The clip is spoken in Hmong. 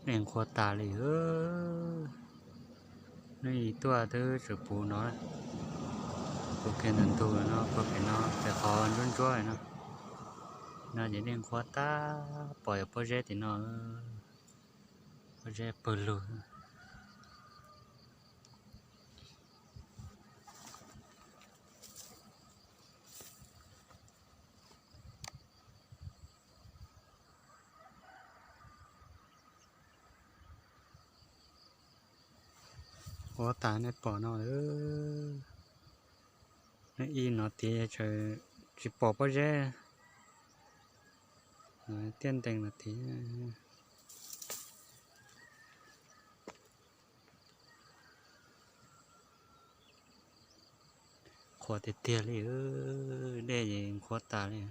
Dej nqhuab tas li. Hnub i tuaj twb tseem puv no, puv kiag ntawm ntug no, puag pem no pem qhov ntsuab ntsuab no. No ces dej nqhuab tag, pom yuav pob zeb tim no, pob zeb pawg lug. Nqhuab tas nej pom no lawm. Ib no tiav tsis pom pob zeb, tiaj ntees no tiav. Qhuav tiag tiag li, dej es nqhuab tas li.